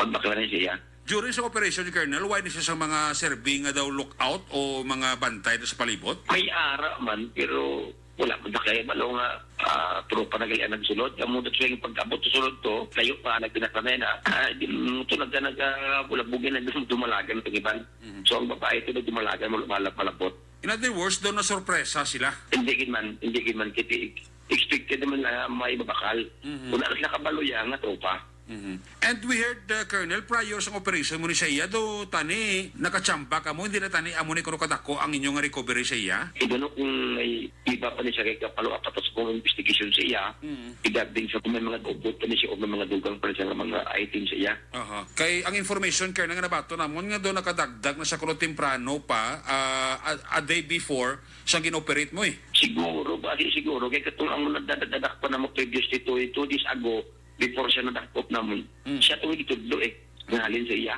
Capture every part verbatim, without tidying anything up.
Bakla na siya. During sa operation ni Colonel, wala ni siya sa mga serving nga daw lookout o mga bantay sa palibot? May ara man, pero wala man na kaya balo nga, ah, tropa na gali ang nagsulod. Amo na siya yung pag-abot sa sulod to, layo pa, nagpinakanay na. Ah, di mo to nagka-, nagka-, wala bugin na dum-, dumalagan ang iban. Mhm. So, ang babae to na dumalagan, wala malap-, malapot. In other words, daw na sorpresa sila. Hindi gid man, hindi gid man, kiti-, expected naman na may mabakal. Mhm. Wala na sila kabalo ya nga tropa. Mhm. And we heard, uh, Colonel, prior sa operation mo ni sa iya, do tani, nakachamba ka mo, hindi na tani, amo ni kuno kadako ang inyong recovery sa iya? Hindi no kung may iba pa ni siya kay kapalo apat sa kung investigation sa iya, Mhm. igabing sa kung may mga gubot pa ni siya o may mga dugang pa ni siya nga mga item sa iya. Aha. Kay ang information, Colonel, nga nabato namon nga do nakadagdag na sa kuno temprano pa, ah, a, a day before sa gin-operate mo eh. Siguro, bali siguro, kay katong ang nagdadadadak pa namo previously two, two days ago, before siya nadakop namon, Mm. siya tong gitudlo eh, nga halin sa iya.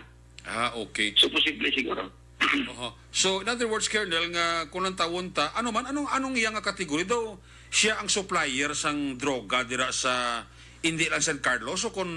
Ah, okay. So, posible siguro. Oho. So, in other words, Colonel, nga kung ang tawon ta, ano man, anong, anong iya nga kategory daw? Siya ang supplier sang droga dira sa, hindi lang San Carlos, o kung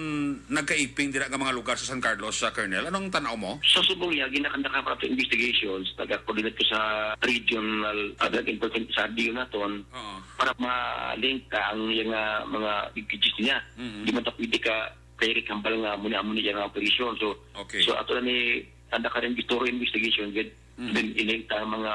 nagkaiping dira nga mga lugar sa San Carlos, sa Colonel? Anong tanaw mo? Sa subong niya, ginakanda ka para to investigations, taga-coordinate ko sa regional, ah, drug enforcement sa D O naton, Oo. para ma-link ka ang iyang, ah, mga activities niya. Mhm. Di man ta pwede ka direct hambal nga amo ni, amo ni iyang operation. So, Okay. so ato na ni, anda ka rin thorough investigation, gid. Mhm. Then, ining ta mga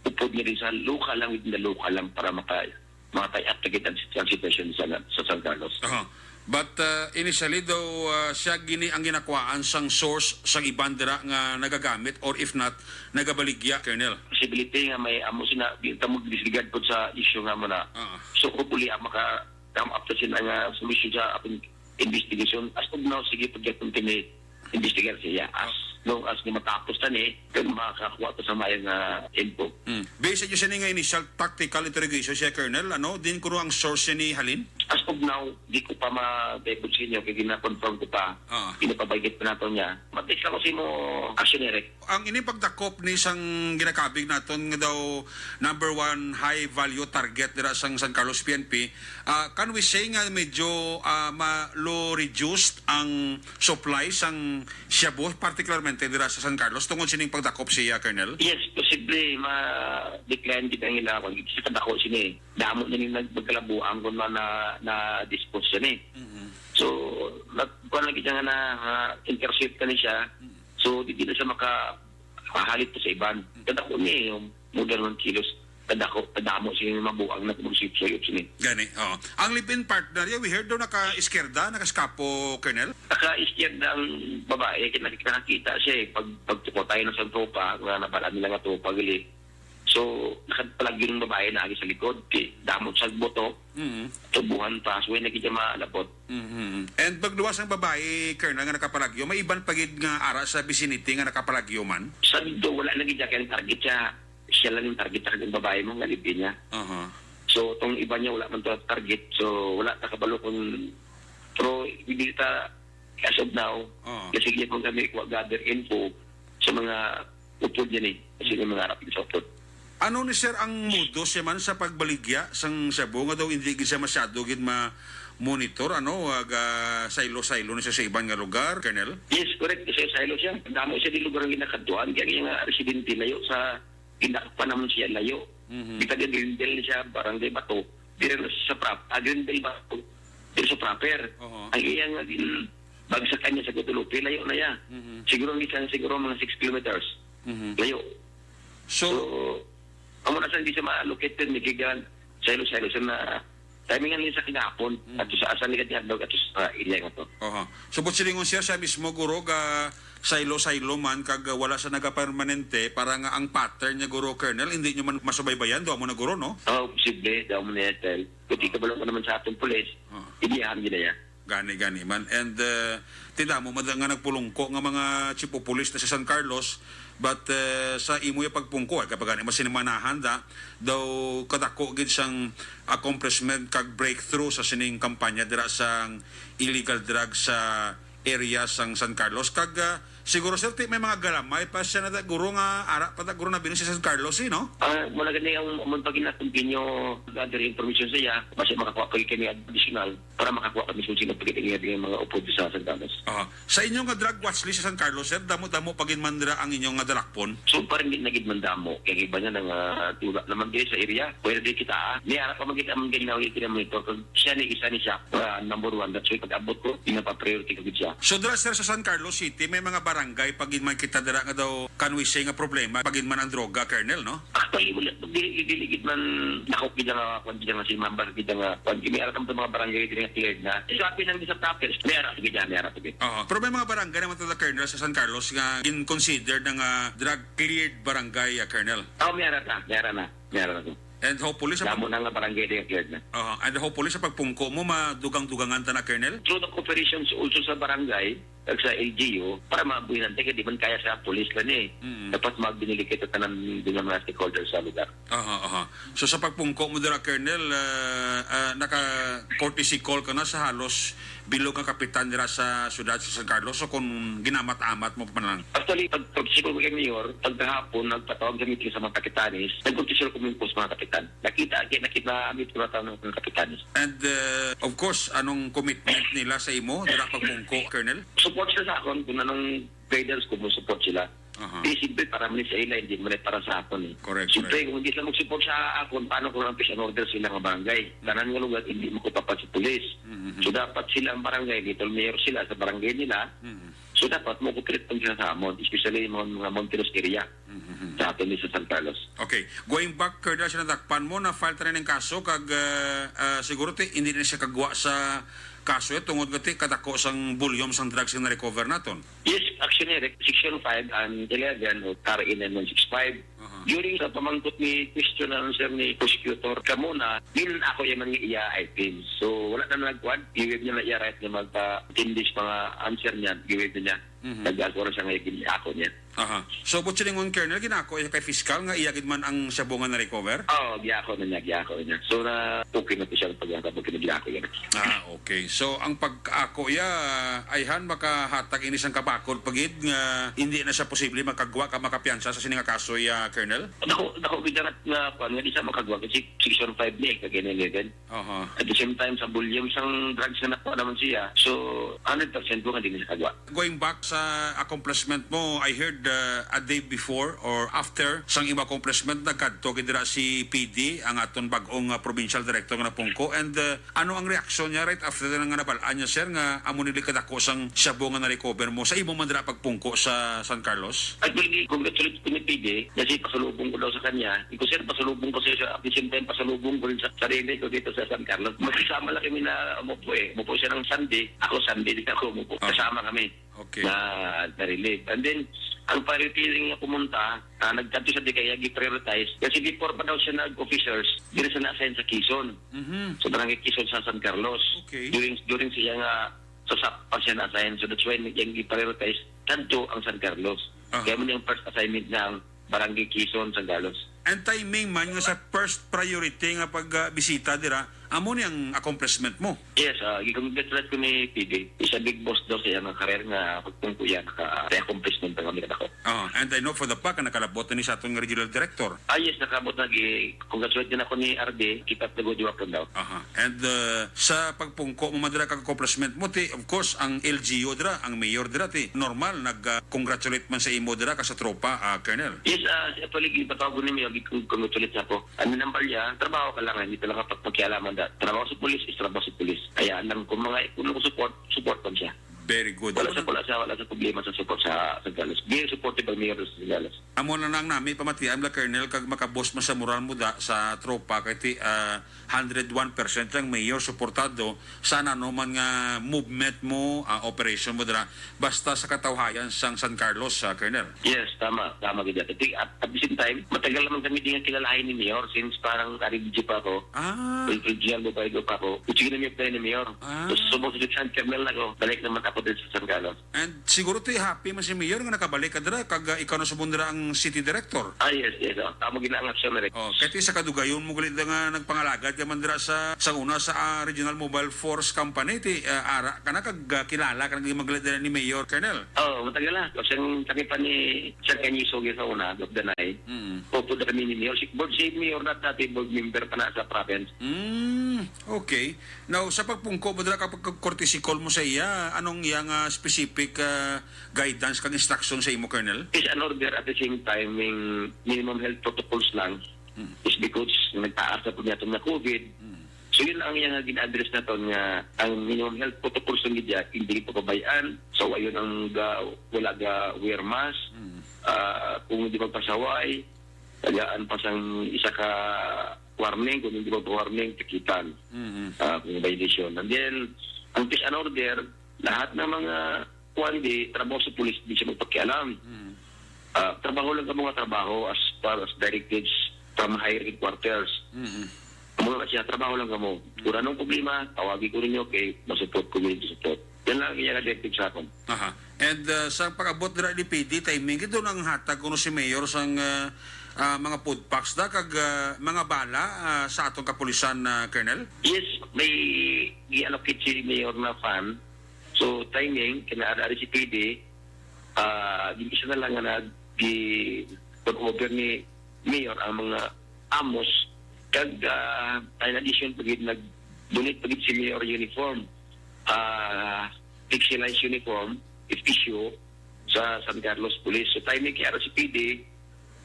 upod nga din sa local lang, within the local lang para maka-, maka-tie up na gid ang, ang sitwasyon sa, sa San Carlos. Aha. But, uh, initially daw, uh, siya gini ang ginakwaan sang source sang iban dira nga nagagamit or if not, nagabaligya, Colonel. Possibility nga may amo sina, di ta mo disregard po sa issue nga mo na. Ah. So, hopefully, ah, maka-come up sa sila nga solusyon sa ating investigation. As of now, sige, pag-continue investigar siya. As Ah. long as nga matapos na ni, then makakuha to sa maayong, ah, info. Mm. Based sa inyo sini nga initial tactical interrogation siya, Colonel, ano, din kuno ang source siya ni Halin? As of now, di ko pa ma-divulge sa inyo, kaya gina-confirm ko pa. Ah. Ginapabaygot pa nato niya. Matik ako sa imo, action, Eric. Ang ini pagdakop ni sang ginakabig naton nga daw number one high value target dira sang San Carlos P N P, ah, can we say nga medyo, ah, ma-, lo reduced ang supply sang shabu, particularmente dira sa San Carlos, tungod sining pagdakop siya, Colonel? Yes, posible ma-decline gid ang ila kung sa kadako sini. Damo na ni nagpagkalabuan kung na, na, na-dispose siya ni. Mhm. So, nag-, kuwan lang kita nga na, ah, intercept ka ni siya. Mhm. So, di, di na siya maka-, makahalit pa sa iban. Mhm. Kadako ni, yung more than one kilos. Kadako, kadamo siya yung mabuang na kung sip-, suyop sini. Gani, oo. Ang live-in partner, yeah, we heard daw naka-iskierda, naka-skapo, Colonel? Naka-iskierda ang babae, kaya nakik-, nakakita siya eh. Pag, pagtuko tayo na sa tropa, nga nabala nila nga tropa, gali. So, nakapalagyo ng babae na agi sa likod, kay damo sa buto, Mhm. tubuhan pa, so, way na gid siya malabot. Mhm. And pagluwas ang babae, Colonel, nga nakapalagyo, may iban pa gid nga ara sa vicinity nga nakapalagyo man? Sa dito, wala na gid siya, kaya target siya, siya lang yung target sa kanyang babae mo, nga live-in niya. Aha. So, tong iba niya, wala man to target, so, wala ta kabalo kung, pero hindi ta, as of now, Oo. kasi hindi po kami kuha gather info sa mga upod niya ni, kasi yung mga harap sa upod. Ano ni sir ang modus siya man sa pagbaligya sang shabu nga daw hindi gid siya masyado gid ma-monitor, ano, aga saylo-saylo ni siya sa iban nga lugar, Colonel? Yes, correct. Kasi saylo siya. Damo siya di lugar ang ginakadtuan. Kaya yung, ah, residente layo sa ginakpan naman siya layo. Mhm. Di taga Grindel siya, Barangay Bato. Diri na sa prop-, ah, Grindel Bato. Diri sa proper. Oo. Ang iyang, ah, gin-, bagsakan niya sa Guadalupe, layo na yan. Mhm. Siguro ang isa, siguro mga six kilometers. Mhm. Layo. So, So, amo na sa hindi siya ma-allocate din, may gigan, saylo-saylo siya na timing lang sa kagahapon, Mm. at sa asa ni Katihandog, at sa area nga to. Oho. So, but silingon siya, siya mismo, guro, ga saylo-saylo man, kag wala siya nagapermanente, para nga ang pattern niya, guro, Colonel, hindi nyo man masubaybayan, do mo na, guro, no? Oh, posible, daw mo na yan, Tel. Kung di ka balo naman sa atong pulis, Oo. Ilihan gina niya. Gani, gani man. And, uh, tindamo, madala nga nagpulungko nga mga chief of police na sa San Carlos, but, uh, sa imo yung pagpungko, ay kapag gani, masinimanahan da, daw kadako gid sang accomplishment kag breakthrough sa sining kampanya dira sang illegal drugs sa area sang San Carlos. Kag, uh, Siguro, sir, ti may mga galamay pa siya na guro nga ara pa ta guro na binin sa San Carlos, eh, no? Ah, wala gani ang amon pa gina-continue gather information sa iya. Basi makakuha pa gid kami additional para makakuha kami kung sino pa gid ang iya mga upod sa San Carlos. Aha. Sa inyo nga drug watch list sa San Carlos, sir, damo-damo pa gid man dira ang inyo nga dalakpon? So, parang di na gid man damo. Kay iba na nga tula naman diri sa area. Pwede di kita, ah. May ara pa man gid ang ginawa yung monitor. Kag siya ni isa ni siya, ah, number one. That's why pag-abot ko, pinapa-priority ko gid siya. So, dira, sir, sa San Carlos City, may mga barangay pa gid man kita dira nga daw kanwisi nga problema, pa gid man ang droga, Colonel, no? Actually, wala. Dili, dili gid man dako gid nga, kwan gid nga, simambal gid nga, kwan gid, may alam sa mga barangay diri nga cleared na. Sa apin ang sa province, may ara gid, may ara gid. Oo. Pero may mga barangay naman talaga, Colonel, sa San Carlos nga gin-consider na nga drug cleared barangay, ah, Colonel. Oh, may ara ta, may ara na, may ara na to. And hopefully sa Damo pag- na nga barangay diri nga cleared na. Oo. And hopefully sa pagpungko mo, madugang-dugangan ta na, Colonel? Through the cooperations also sa barangay, kag sa L G U para mabuhinan ta kay di man kaya sa pulis lang eh. Mm. Dapat magbinili kita tanan din ang mga stakeholders sa lugar. Aha, aha. So sa pagpungko mo dira, Colonel, ah, ah, naka-courtesy call ka na sa halos bilog nga kapitan dira sa siyudad sa San Carlos, so kung ginamat-amat mo pa lang? Actually, pag, pag siguro kay Mayor, pagkahapon nagpatawag sa meeting sa mga kapitanes, nag-courtesy ko sa mga kapitan. Nakita, nakita, nakita ko na tawag ng mga kapitanes. And, uh, of course, anong commitment nila sa imo dira pagpungko, Colonel? Support sila sa akon kung anong guidance ko, mo support sila. Aha. Di, siyempre, para man sa ila, hindi man para sa akon eh. Correct, Siyempre, correct. Kung hindi sila mag-support sa akon, paano ko lang peace and order sila nga barangay? Mm. Tanan nga lugar, hindi mo ko papag sa pulis. Mm, mm, mm. So, dapat sila ang barangay, little mayor sila sa barangay nila. Mm. So, dapat mo ko treat sila sa amon, especially yung mga, mga Monteros area. Mhm. Sa atin ni sa San Carlos. Okay. Going back, Colonel, sa nadakpan mo, na-file tanan ning kaso, kag, ah, ah, siguro ti, hindi na siya kagwa sa kaso, eh, tungod nga ti, kadako sang volume sang drugs nga na-recover naton. Yes, actually, rec-, section five and eleven of R A nine one six five. Aha. During sa pamangkot ni question and answer ni prosecutor, kamo na, din ako yung mga iya items. So, wala na nagkuhan. Giwib niya na iya right na magpa-tindis mga answer niya. Giwib niya. Mhm. Nag-ako na siya nga gini-, ako niya. Aha. So, but silingon, Colonel, ginako iya kay fiskal nga iya gid man ang shabu nga na-recover? Oo, giyako na niya, giyako na niya. So, na okay na to siya pag-, pag-, pag-, giyako yan. Ah, okay. So, ang pag-ako iya, ayhan, makahatag ini sang kabakod pa gid nga hindi na siya posible makagwa ka makapiyansa sa sini nga kaso, ya, Colonel? Dako, dako gid nga, nga, kuwan, nga di siya makagwa kasi section five ni, kag eleven. Aha. At the same time, sa volume sang drugs na nakuha naman siya, so, hundred percent ko nga di na siya kagwa. Going back sa accomplishment mo, I heard, uh, a day before or after sang imo accomplishment, nagkadto gid dira si P D, ang aton bag-ong, uh, provincial director nga napungko. And, uh, ano ang reaksyon niya right after na nga nabal-an niya, sir, nga amo ni kadako sang shabu nga na-recover mo sa imo man dira pagpungko sa San Carlos? Actually, congratulate ko ni P D kasi pasalubong ko daw sa kanya. Iko, sir, pasalubong ko sa, sa, at the same time, pasalubong ko rin sa sarili ko dito sa San Carlos. Magkasama lang kami na umupo eh. Umupo siya ng Sunday. Ako, Sunday din ako umupo. Ah. Kasama kami Okay. na, na relief. And then, ang priority rin nga pumunta, ah, nagkadto sa di kaya gi-prioritize. Kasi before pa daw siya nag-officers, diri siya na-assign sa Quezon. Mhm. Sa barangay Quezon sa San Carlos. Okay. During, during siya nga sa SAP pa siya na-assign. So that's why yung gi-prioritize, kadto ang San Carlos. Aha. Kaya mo yung first assignment ng Barangay Quezon, San Carlos. And timing man nga sa first priority nga pagbisita dira, amo ni ang accomplishment mo. Yes, ah, gi-congratulate ko ni P D. Isa big boss daw sa iyang career nga pagpungko iya, naka-, may accomplishment ang kami kadako. Ah, and I know for the fact nga nakalabot na ni sa aton nga regional director. Ah, yes, nakabot na. Gi-, congratulate din ako ni R D. Keep up the good work daw. Aha. And, uh, sa pagpungko mo man dira kag accomplishment mo, ti, of course, ang L G U dira, ang mayor dira, ti, normal, nag, uh, congratulate man sa imo dira ka sa tropa, ah, Colonel. Yes, ah, si Atolig, ipatawag ko ni Mayor, gi-, congratulate sa ako. Ang minambal niya, trabaho ka lang, hindi talaga pagpakialaman da. Trabaho sa pulis is trabaho sa pulis. Kaya lang, kung mga, kung support, support lang siya. Very good. Wala Amo sa, na, wala sa, wala sa problema sa support sa, sa Galos. Very supportive ang mayor sa Galos. Amo na lang nami pamatian la, Colonel, kag makabos man sa moral mo da sa tropa kay ti, ah, hundred one percent ang mayor suportado sa ano man nga movement mo, ah, operation mo dira, basta sa katawhayan sang San Carlos, ah, Colonel. Yes, tama, tama gid. At, at the same time, matagal naman kami di nga kilalahin ni Mayor since parang R D G pa ako. Ah. Regional Bobaigo pa ako. Sige na may play ni Mayor. Ah. Tapos subong si Lieutenant Colonel na ako, balik naman ako Sa San Carlos. And siguro ti happy man si Mayor nga nakabalik ka dira, kag, ah, ikaw na subong dira ang city director. Ah, yes, yes. Oh. Tama gina ang aksyon na rin. Oh, kay ti sa kadugayon mo gali nga nagpangalagad ka man dira sa, sa una sa, ah, Regional Mobile Force Company, ti, ah, ara ka na kag, ah, kilala ka na gid man gali dira ni Mayor, Colonel. Oh, matagal na. Kasi ang sakit pa ni Sir Caniso sa una, of the night. Mm. Opo, dira kami ni Mayor. Si, board, si Mayor na dati, board member pa na sa province. Mm, okay. Now, sa pagpungko mo dira, kapag courtesy call mo sa iya, anong iya nga specific, ah, guidance kag instruction sa imo, Colonel? Is an order at the same time, yung minimum health protocols lang. Hmm. Is because nagtaas na po niya itong na COVID. Hmm. So, yun ang iyang gin-address na to nga ang minimum health protocols ng media, hindi papabayaan. So, ayun ang ga, wala ga wear mask. Hmm. Ah, kung hindi magpasaway, tagaan pa sang isa ka warning, kung hindi magpa-warning, tikitan. Mhm. Ah, kung violation. And then, ang peace and order, lahat ng mga kuwan di, trabaho sa pulis, di siya magpakialam. Mhm. Ah, trabaho lang kamo nga trabaho as far as directives from higher headquarters. Mhm. Amo na siya, trabaho lang kamo. Kung anong problema, tawagi ko ninyo kay masupport ko ninyo support. Yan lang ang iyang directive sa akon. Aha. And, uh, sa pag-abot dira ni P D, timing gid ang hatag kuno si Mayor sang, uh, uh, mga food packs da kag, uh, mga bala, uh, sa atong kapulisan, uh, Colonel? Yes, may gi-allocate si Mayor na fund. So, timing, kinaari si P D, uh, di isa na lang nga nag-, gi-, turn over ni Mayor ang mga amos. Kag, ah, in addition pa gid, nag-donate pa gid si Mayor uniform, ah, pixelized uniform, F P C U, sa San Carlos Police. So, timing kay R C P D,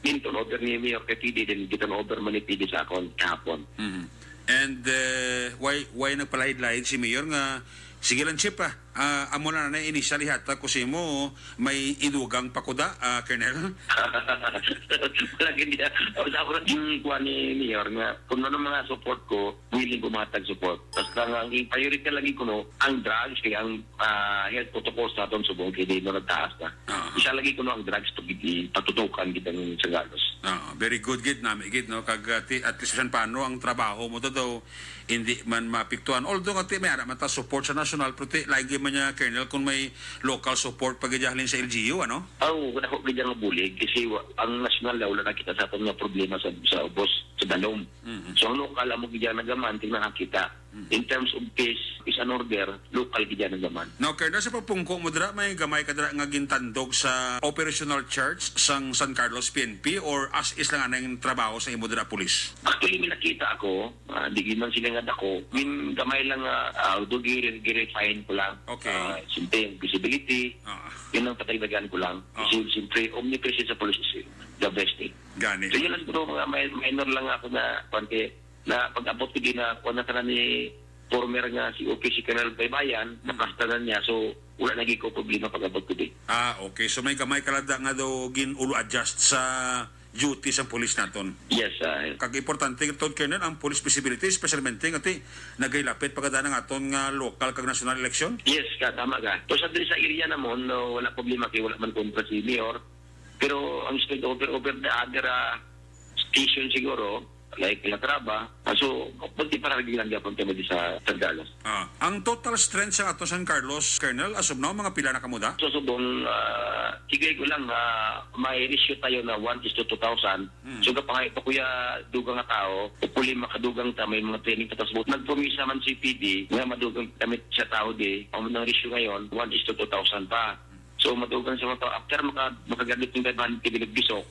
din turn over ni Mayor kay P D, din giturn over man ni P D sa akon kahapon. Mhm. And, eh, why, why nagpalahid-lahid si Mayor nga, "Sige lang, Chief, ah, ah, amo na na initial ihatag ko sa imo, may idugang pa ko da, ah, Colonel?" Wala gid niya. Ang sa ako yung kuha ni Mayor nga, kung ano mga support ko, willing ko mahatag support. Basta nga, ang priority lagi ko, no, ang drugs, kaya ang, ah, health protocols naton subong kay di na nagtaas na. Ah. Isa lagi ko, no, ang drugs, pag patutukan kita ng Sagalos. Ah, very good gid nami gid, no, kag, ah, ti-, at least bisan paano ang trabaho mo to daw, hindi man maapektuhan. Although, kati may ara man ta support sa national, pero ti, lagi man niya, Colonel, kung may local support pag halin sa L G U, ano? Aw, wala ko gid nga bulig kasi wa, ang national daw, wala nakita sa aton nga problema sa, sa ubos, sa dalom. Mhm. So, ang local, amo gid ang nagaman, ti nakakita. Mhm. In terms of peace, peace and order, local gid ang nagaman. Now, Colonel, sa pagpungko mo dira, may gamay ka dira nga gintandog sa operational church sang San Carlos P N P or as is lang anang trabaho sa imo dira, pulis? Actually, may nakita ako, Ah, di gid man sila nga dako. Min, gamay lang nga, ah, although gire-, gire-refine ko lang. Okay. Ah, siyempre, yung visibility, Ah. yun ang patagdagan ko lang. Ah. Kasi, siyempre, omnipresent sa police is the best thing. Gani. So, yun lang siguro, mga mi-, minor lang ako na, kuwan kay, na pag-abot ko din na, kuwan na ka na ni former nga si O P si Colonel Baybayan, Hmm. napasta na niya. So, wala na gid ko problema pag-abot ko din. Ah, okay. So, may gamay ka lang da nga daw gin-ulo adjust sa duty sang pulis naton. Yes, ah. Kag importante gid, Colonel, ang police visibility, especialmente nga ti nagahilapit pa gid ang aton nga local kag national election. Yes, ka, tama ka. So, sa, sa area namon, no, wala problema kay wala man kontra si Mayor. Pero ang spread over, over the other, ah, station siguro, like Calatrava, ah, so, pwede para lang gyapon kami di sa San Carlos. Ah, ang total strength sa ato San Carlos, Colonel, as of now, mga pila na kamo da? So, subong, ah, sige ko lang, ah, may ratio tayo na one is to two thousand. Hmm. So, kapangay pa kuya, dugang nga tao, hopefully makadugang ta, may mga training pa tas buot. Nagpromisa man si P D nga madugang kami sa tao di, ang mga ratio ngayon, one is to two thousand pa. So, madugang sa mga tao, after maka-, makagraduate ng five hundred ka binisok,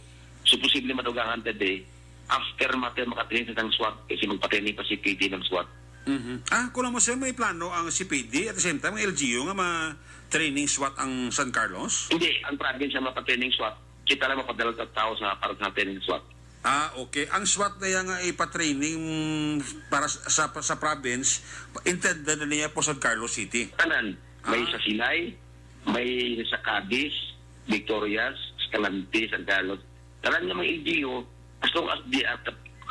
so, posible madugangan ta di, after maka-, makatrain sa tang SWAT, kasi magpatraining pa si P D ng SWAT. Mhm. Ah, kung mo, sir, may plano ang C P D at the same time, ang L G U nga ma-training SWAT ang San Carlos? Hindi, ang province ang mapatraining SWAT. Kita lang mapadala sa tao sa, para sa training SWAT. Ah, okay. Ang SWAT na yan nga ipatraining para sa, sa, sa province, intended na niya po San Carlos City? Tanan. May Ah. sa Silay, may sa Cadiz, Victorias, Escalante, San Carlos. Tanan nga mga L G U, as long as di, ah,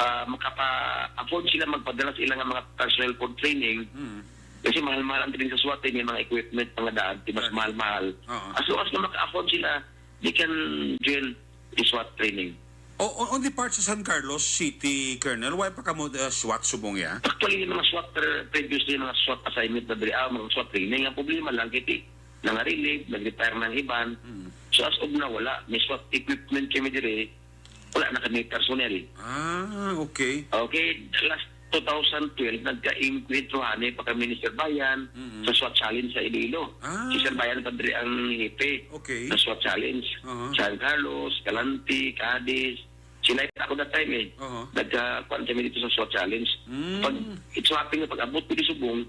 ah, makapa-afford sila magpadala sa ilang mga personnel for training, Mm. kasi mahal-mahal ang training sa SWAT, eh, may mga equipment, mga daan, di mas Right. mahal-mahal. Oo. As long as nga maka-afford sila, they can join the SWAT training. O, o, on the part sa San Carlos City, Colonel, why pa kamo, uh, SWAT subong ya? Actually, yung mga SWAT pre-, previously, mga SWAT assignment na diri, ah, mga SWAT training. Ang problema lang, kay nangarelieve, nag-retire na ang iban. Mm. So, as of now, wala. May SWAT equipment kami diri. Wala na kami personnel. Ah, okay. Okay, last two thousand twelve, nagka-inkwentro pa kami ni Sir Bayan Mm-mm. sa SWAT Challenge sa Iloilo. Ah. Si Sir Bayan pa diri ang hepe Okay. sa SWAT Challenge. Aha. San Carlos, Calanti, Cadiz. Sila ako that time eh. Aha. Nagka-, kuwan kami dito sa SWAT Challenge. Mm. Pag, it's happening na pag-abot ko di Subong,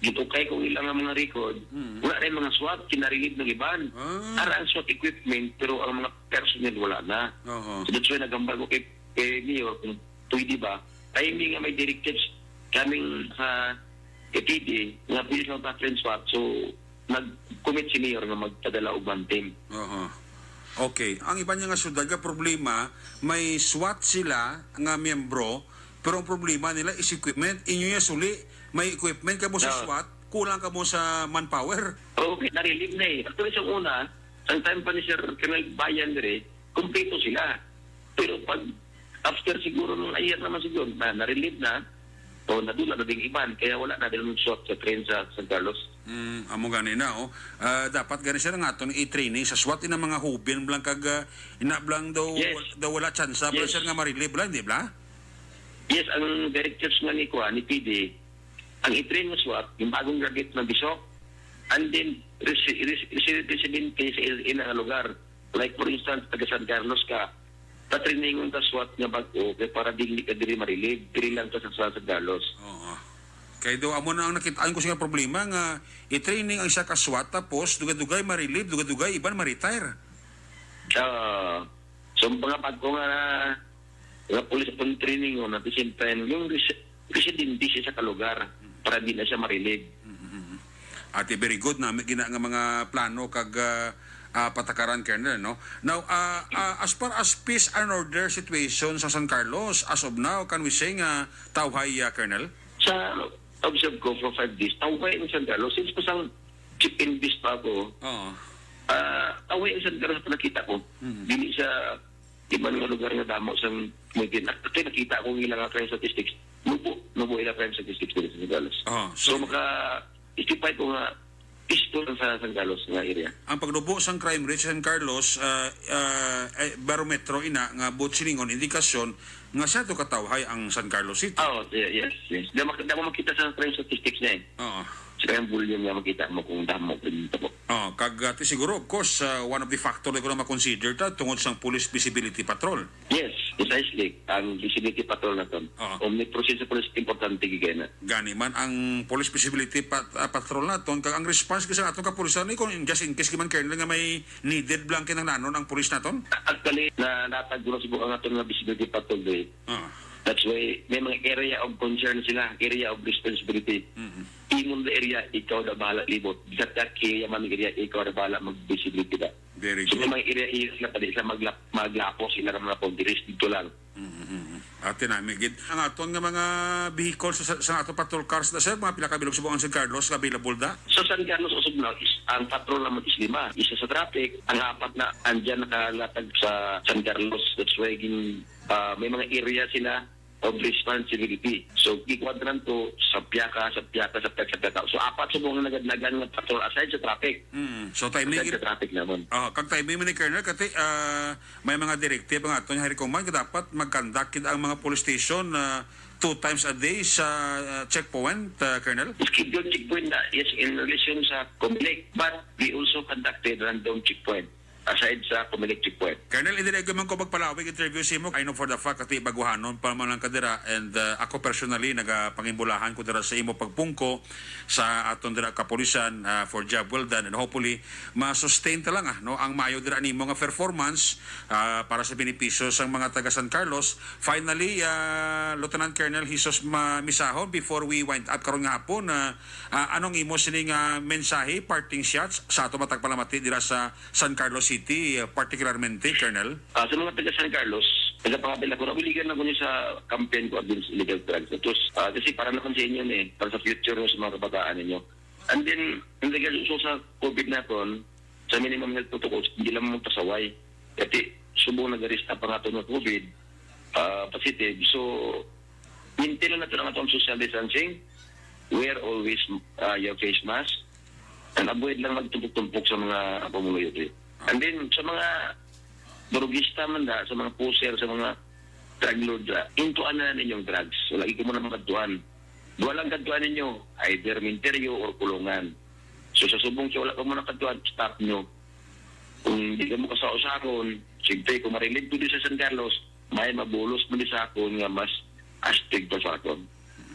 gitukay ko ang ilang mga record. Mm. Wala na yung mga SWAT, kinarelib ng iban. Ah. Ara ang SWAT equipment, pero ang mga personnel wala na. Aha. So that's why nagambal ko kay, kay Mayor kung pwede ba. Timing nga may directives coming sa K P D nga pwede sa Battalion SWAT. So, nag-commit si Mayor nga magpadala og one team. Aha. Okay. Ang iban niya nga syudad nga problema, may SWAT sila nga miyembro, pero ang problema nila is equipment. Inyo niya suli, may equipment kamo sa Oo. SWAT, kulang kamo sa manpower. Oo, na-relieve na eh. Actually, sa una, ang time pa ni Sir Colonel Bayan dire, kumpleto sila. Pero pag after siguro nung a year naman siguro, na, na-relieve na, o nadula na ding iban, kaya wala na din SWAT sa train sa San Carlos. Mm, amo gani na, oh. Ah, dapat gani sila nga aton i-training sa SWAT, ina mga hubin blang kag, ah, ina blang daw, Yes. daw wala tsansa, bla, Yes. sir, nga ma-relieve bla, hindi bla? Yes, ang directives nga ni kuan, ni P D, ang i-train nga SWAT, yung bagong graduate na bisok, and then resi-, resi-, resi-, residente sa il-, ina nga lugar. Like, for instance, taga San Carlos ka, patrainingon ka SWAT nga bag-o, kay para dili ka diri ma-relieve, diri lang ka sa, sa San Carlos. Oo. Kay do, amo na ang nakit-an ko siya problema nga i-training ang siya ka SWAT, tapos dugay-dugay ma-relieve, dugay-dugay iban ma-retire. Ah, so, mga bag-o nga, nga police akong training, oh, at the same time, yung res-, residente siya sa kalugar, para di na siya ma-relieve. Mm-hmm. Ate, very good na may gina nga mga plano kag, ah, ah, patakaran, Colonel, no? Now, ah, ah, as far as peace and order situation sa San Carlos, as of now, can we say nga tawhay, ah, Colonel? Sa observe ko for five days, tawhay ang San Carlos. Since pasang chief in peace pa ako, Oo. ah, tawhay ang San Carlos na nakita ko. Mm. Dili sa iban nga lugar nga damo sang Medina. Kay nakita ko ang ilang crime statistics. Nubo, nubo ila crime statistics dito sa San Carlos. Oh, So, so maka-, isipay ko nga, peaceful lang sa San Carlos nga area. Ang pagnubo sang crime rate sa San Carlos, ah, ah, ay, barometro ina nga buot silingon, indikasyon nga siya to katawhay ang San Carlos City. Oh, ye-, yes, yes. Damo, damo makita sa crime statistics na eh. Oo. Sa kayang volume nga makita mo kung damo, kung damo. Oh, kag, ah, ti siguro, of course, ah, one of the factor na ko na ma-consider ta tungod sang police visibility patrol. Yes, precisely. Ang visibility patrol naton. Oo. Omnipresence sa police, importante gid na. Gani man ang police visibility pat-, ah, patrol naton, kag ang response sa aton kapulisan ni, kung in, just in case man, Colonel, nga may needed lang kinahanglanon ang police naton? Actually, na, natag ko na sa buka naton nga visibility patrol, eh. Oo. That's why may mga area of concern sila, area of responsibility. Mhm. Imo na area, ikaw na bahala libot. Sa Turkey, yung mga area, ikaw na bahala mag-visibility na. Very So, good. may mga area, area sila, pwede sila maglap-, maglapos, sila ng mga boundaries dito lang. Mhm, mhm. Ate nami, gid. Ang aton nga mga vehicle sa, sa, sa aton patrol cars na, sir, mga pila ka bilog sa buong San Carlos, available da? Sa San Carlos, usog na, is, ang patrol naman is lima. Isa sa traffic, ang apat na andyan nakalatag sa San Carlos. That's why gin-, ah, may mga area sila of responsibility. So, gikwadran to sa piyaka, sa piyaka, sa piyaka, sa piyaka. So, apat sa mga nagad-, nagan nga patrol aside sa traffic. Mm. So, timing Aside sa traffic naman. Ah, kag timing man ni Colonel, kati, ah, may mga directive ang aton High Command nga dapat mag-conduct gid ang mga police station, ah, two times a day sa, ah, checkpoint, ah, Colonel? Scheduled checkpoint na, yes, in relation sa Comelec. But we also conducted random checkpoint aside sa Comelec checkpoint. Colonel, hindi na man ko magpalawig interview sa imo. I know for the fact, kati baguhanon pa man lang ka dira, and, uh, ako personally, nagapangimbulahan ko dira sa imo pagpungko sa aton dira kapulisan, uh, for job well done, and hopefully, ma-sustain ta lang, ah, no, ang mayo dira nimo nga performance, uh, para sa benepisyo sang mga taga San Carlos. Finally, uh, Lieutenant Colonel Jesus Ma-, Misahon, before we wind up karon nga hapon, uh, uh, anong imo sini nga mensahe, parting shots sa ato matag palamati dira sa San Carlos City, uh, particularmente, Colonel? Ah, sa mga taga San Carlos, nagapangabil ako, nabuligan ako niyo sa campaign ko against illegal drugs. Tapos, ah, kasi para naman sa inyo ni, para sa future mo sa mga kabataan ninyo. And then, ang taga so sa COVID naton, sa minimum health protocols, hindi lang magpasaway. Kasi subong nagarista pa nga ito ng COVID, ah, positive. So, maintain lang natin ang atong social distancing. Wear always, ah, your face mask. And avoid lang magtumpok-tumpok sa mga pamuluyo, pre. And then, sa mga drugista man da, sa mga pusher, sa mga drug lord da, intuan na ninyong drugs. Wala ko mo na makadtuan. Duha lang kadtuan ninyo, either minteryo or kulungan. So, sa subong siya, wala ka mo nakadtuan, stop nyo. Kung di ka mo kasausakon, siyempre, kung marilid ko di sa San Carlos, may mabulos mo di sa akon nga mas astig pa sa akon.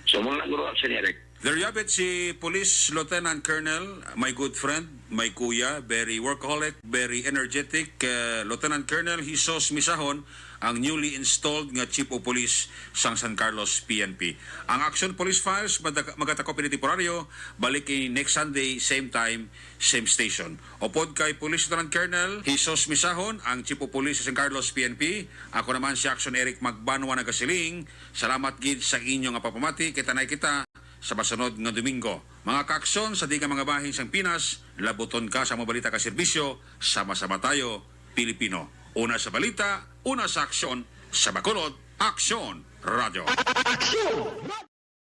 So, muna lang, Guro Action Eric. There you have it, si Police Lieutenant Colonel, my good friend, my kuya, very workaholic, very energetic, uh, Lieutenant Colonel Jesus Misahon, ang newly installed nga Chief of Police sang San Carlos P N P. Ang Action Police Files, madag- magatakop ini temporaryo, balik kay next Sunday, same time, same station. Upod kay Police Lieutenant Colonel Jesus Misahon, ang Chief of Police sa San Carlos P N P, ako naman si Action Eric Magbanwa nagasiling, salamat gid sa inyo nga pagpamati, kita na kita sa masunod nga Domingo. Mga kaaksyon sa di nga mga bahin sang Pinas, labuton ka sa mga balita ka serbisyo, sama-sama tayo, Pilipino. Una sa balita, una sa aksyon, sa Bacolod, Aksyon Radio. Aksyon!